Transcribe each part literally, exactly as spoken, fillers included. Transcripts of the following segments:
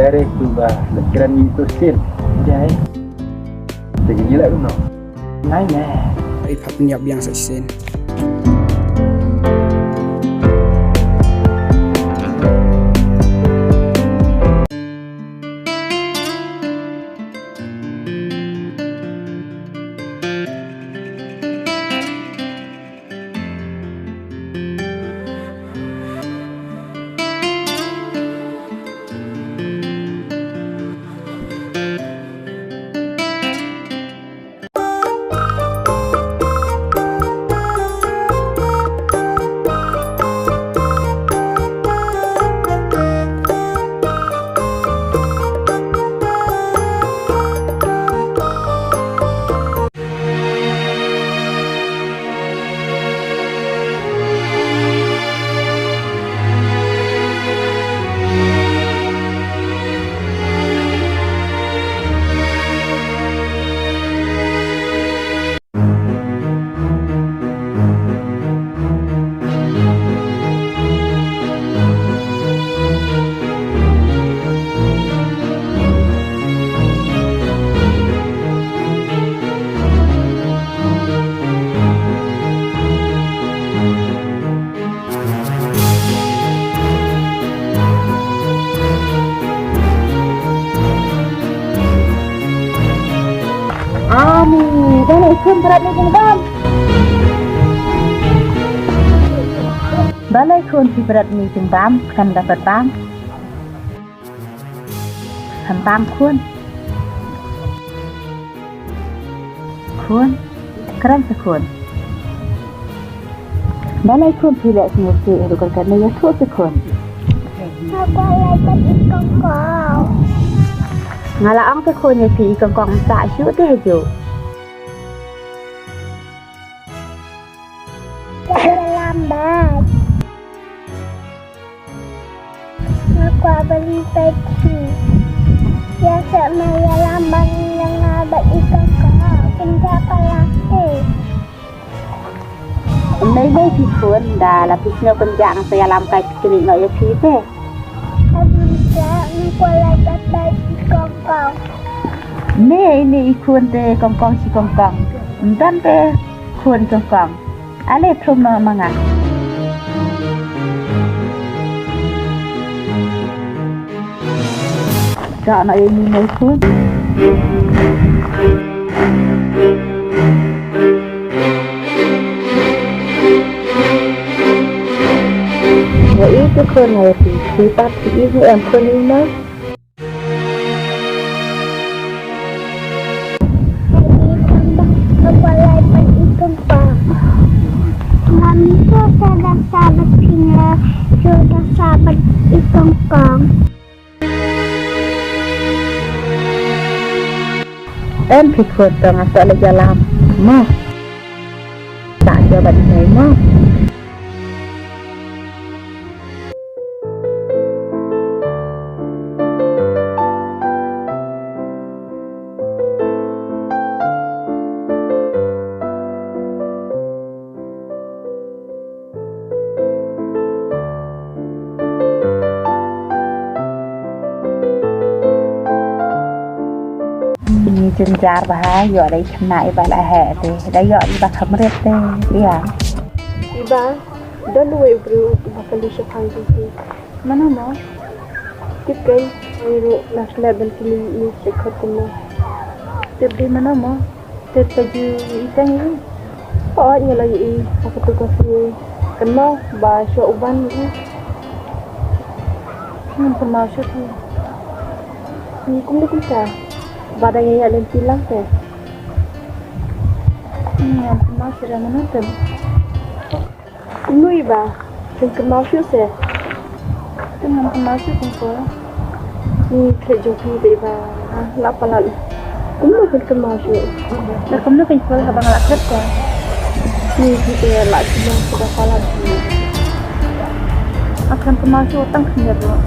Kare tu ba la kren ni tu sin. Jai. Te ngi la kumno? Ngai ne. Ai pap nyap biang sa sin. Ani, balei khun brat ni jingbam? Balei khun phi brat ni jingbam, kan da pat bam? Kan bam khun. Khun, kren sa khun. Balei khun phi leh sngewsih ruh kyrkhat ne ïathuh sa khun. Nga kwah leit bad i kong kong. Nga la ong sa khun ïa phi i kong kong sah shuh te hajuh. Ïalam bad. Nga kwah ban peit phi. Ïa sa ma ïalam bad nga bad i kong kong. Pynjah palat te. Mei mei phi khun da la phi sngew pynjah nga sa ïalam kai phi kynnoh ïa phi te. Abun sa nga kwah leit bad i kong kong. Mei mei i khun te kong kong shi kong kong. Ym don te khun kong kong. Ale thum noh ma nga. Ka na ini mai khun. Wa i tu khun ngai ti. Ti pat ti i ni em khun i na. Mami, papa, sudah sabar sini, sudah sabar ikong kong. Em phi khun to nga sa leit ïalam mo. Ta ïa ba dei mo. Ni jynjar bha, ïoh da i khynnah iba la heh te, da ïoh iba kham rit te, ïa. Iba, don uwei u briew uba kylli shaphang jong phi. Mano mo? Tip kein, ngi ruh nga sngewdei ban kylli ïa i, te khot kumno. Tip dei mano mo? Tip ka ju ïa i tang ïa i. Hooid nga la ïa i, ha katu ka sngi. Kynmaw ba shuwa u ban ïa i. Ngam kynmaw shuh phi. Ngi kumno kumta. Ba dang ïa lynti lang te. Ngam kynmaw shuh da mano te. Kumno i ba, phin kynmaw shuh se. Te ngam kynmaw shuh kumno. Ni khleh jong phi te i ba, ah, la palat. Kumno phin kynmaw shuh. Te kumno phin kynmaw haba nga la klet te. Ni phi te la kynmaw shuh ba palat. Nga khlem kynmaw shuh tang khyndiat ruh.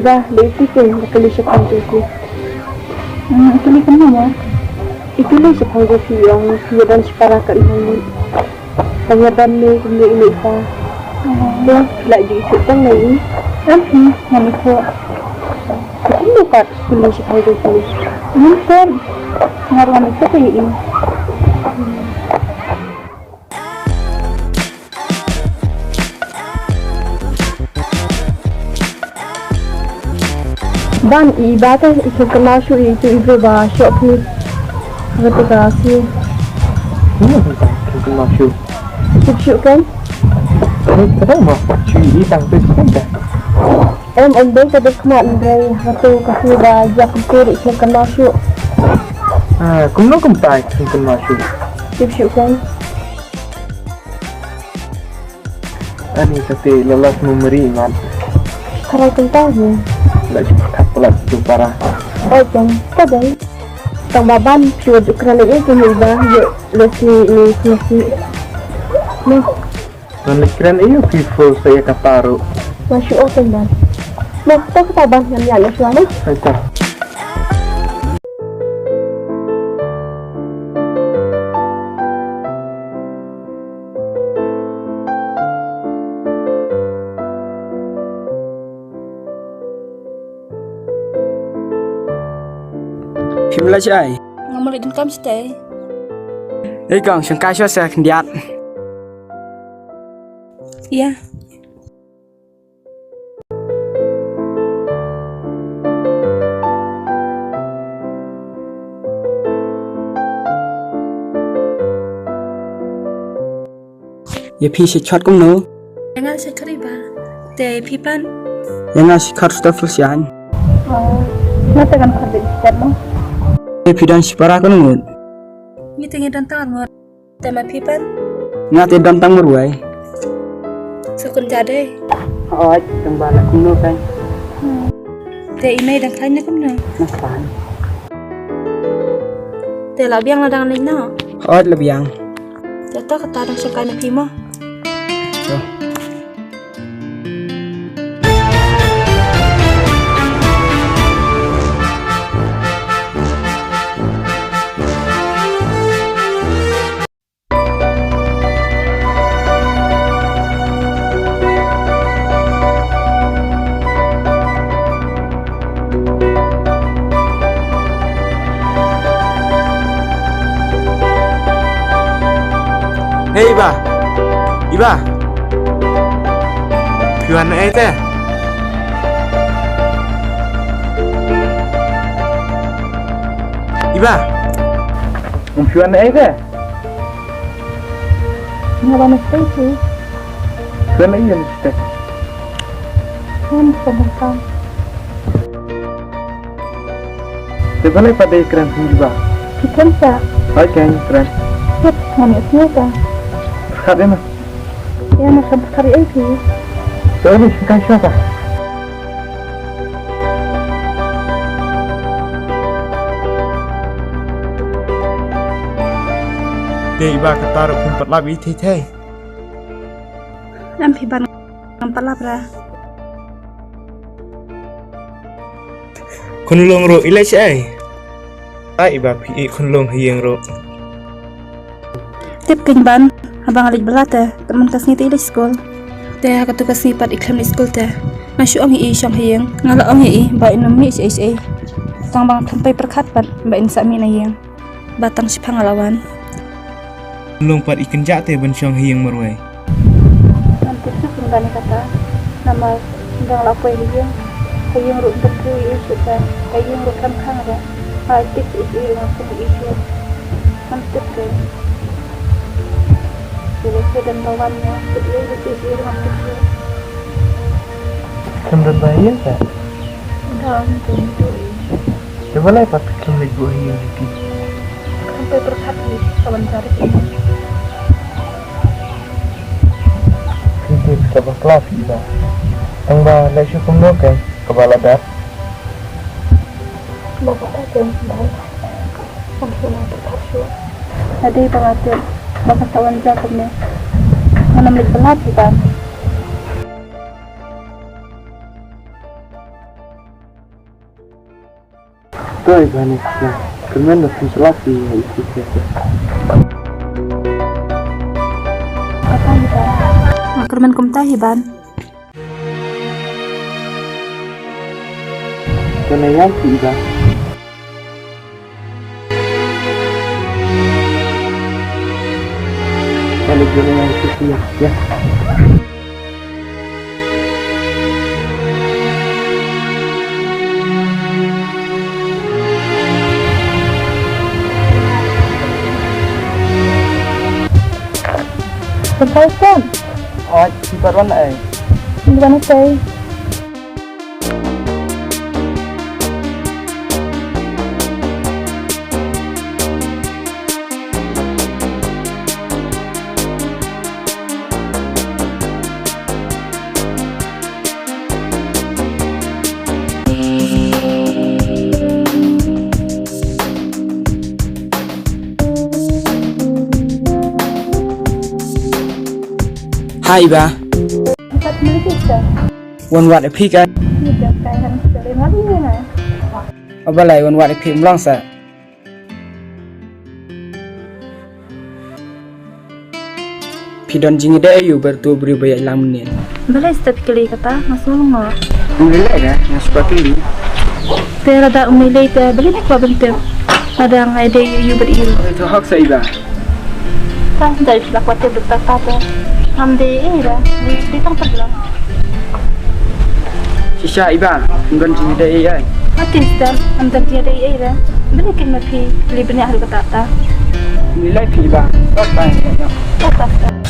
Ba, dei phi ken, ba kylli shaphang jong phi. Hmm, kylli kumno mo? I kylli shaphang jong phi, ong phi ïa don shipara katno ngut. Tang ïa don ne kumno i mei i pa. Hmm. Ba, phi la ju ithuh tang ne i? Em phi, ngam ithuh. Kumno pat kylli shaphang jong phi? Ngam ithuh. Nga ruh ngam ithuh te i. Ban i ba te i khlem kynmaw shuh ïa itu i briew ba shoh phi. Ba te ka si. Kumno kumta khlem kynmaw shuh? Tip shuh kan? Kumno kumta mo? Shu i tang te shuh kan te? Em, em dei ka dei khmat ndrei. Ba te ka si ba ïa kumta i khlem kynmaw shuh. Ah, kumno kumta i khlem kynmaw shuh? Tip shuh kan? Ani kate la last memory mat. Tharai kumta hi. La ju khat pala tu para. Oi jong, ka dei. Tang ba ban phi wa ju kren leh ïa ki ni ba ïa leh si ni si si. Mo. Ban leh kren ïa phi full sa ïa ka paru. Wa shu o kan ban. Mo, to ka ban ngam ïa leh shuwa mo. Ai ta. Phim leit shaei? Nga mut leit donkam shatei. Ei kong, shong kai shuwa sa khyndiat. Ïa. Ïa phi sha khot kumno? Ïa nga sha khot i ba. Te phi pat? Ïa nga sha khot Stefel Sian. Oh, nga te kan khot dei sha khot mo. Te phi don shipara kumno ngut? Ngi te ngi don tang ar ngut. Te ma phi pat? Nga te don tang marwei. Sa kun ja dei. Hooid, tang ba la kumno kan. Te i mei dang khlaiñ ne kumno? Na khlaiñ. Te la biang la dang leit noh? Hooid la biang. Te to kata dang shong kai na phi mo? To. Hei, Iba. Iba. Phi wan ei te? Iba. Phi wan ei te? Nga wan shatei phi. Kren ïa shatei. Kren shatei. Te balei pat dei kren shatei ba? Ki kren sa. Ai kren kren. Sat ngam ïa sngewta. Khat ïa na. Ïa na khat khat ïa phi. Te ni kai shatei. Te Iba kata ruh phim pat lap ïa i thei thei. Em phi ban ngam pat lap ra. Khunlung ruh i leit shaei? Ai Iba phi ïeh khunlung ha ïing ruh. Tip kein ban, haba nga leit bylla te, te man ka sngi te i leit skul. Te ha katu ka sngi pat i khlem leit skul te. Nga shu ong ïa i shong ha ïing, nga la ong ïa i ba in ym mih shaei shaei. Tang ba nga khlem pei pyrkhat pat ba in sa mih na ïing. Ba tang shipang nga la wan. Long pat i kynjah te ban shong ha ïing marwei. Ngam tip shuh kumta ne kata. Namar Dang la poi ha ïing, ha ïing ruh ym pat ju ïohi shuh ba, ha ïing ruh khlem khang ruh. Ba tip i i ruh ngam tip i shuh. Ngam tip ke. Te lehse don ba wan ngam tip i ruh tip i ruh ngam tip shuh. Khlem don ba ha ïing ka? Dang don tu i. Te balei pat khlem leit buh ha ïing ïa ki? Khlem pyrkhat ïa ka ban jari ki. Phi dei ka bakla phi Iba. Tang ba leh shuh kumno kein kaba la dap. Ba kata kein Iba. Ym sngewthuh pyrkhat shuh. Lada dei ba nga tip ba ka sa wan jia kumne, ngan ym leit bylla phi Iba. Toi bane, na kyrmen da pynslap ïa ïa ïa. Nga kyrmen kumta hi ban. Kane ïa ki Iba. Kane kane ïa ki ïa. Sampai kan? Oh, sempat wan ai. Sempat wan ai. Hai Iba. Kat mili kita. Wan wad ïa phi ka. Kita kai han sekali mali ni hai. Aba lai wan wad ïa phi mlong sa. Phi don jingïadei ïa u bar tu briew ba ïalang mynnin. Balei step kylli kata, nga sngewlyngngoh. Ym lei lei da, nga sngewlyngngoh. Te lada ym lei lei te balei phi kwah ban tip. Lada nga ïadei ïa u bad ïa u. Oi, to hok sa Iba. Ta, dei phi la kwah tip duk ta ta te. Ngam dei ei da, dei tang pyrla. Shisha Iba, ym don jingïadei ei ei. Ati Stan, ym don jingïadei ei ei re. Beli kin ma phi, beli bniah ruh kata ta. Ym lei phi Iba. Bye bye. Bye bye.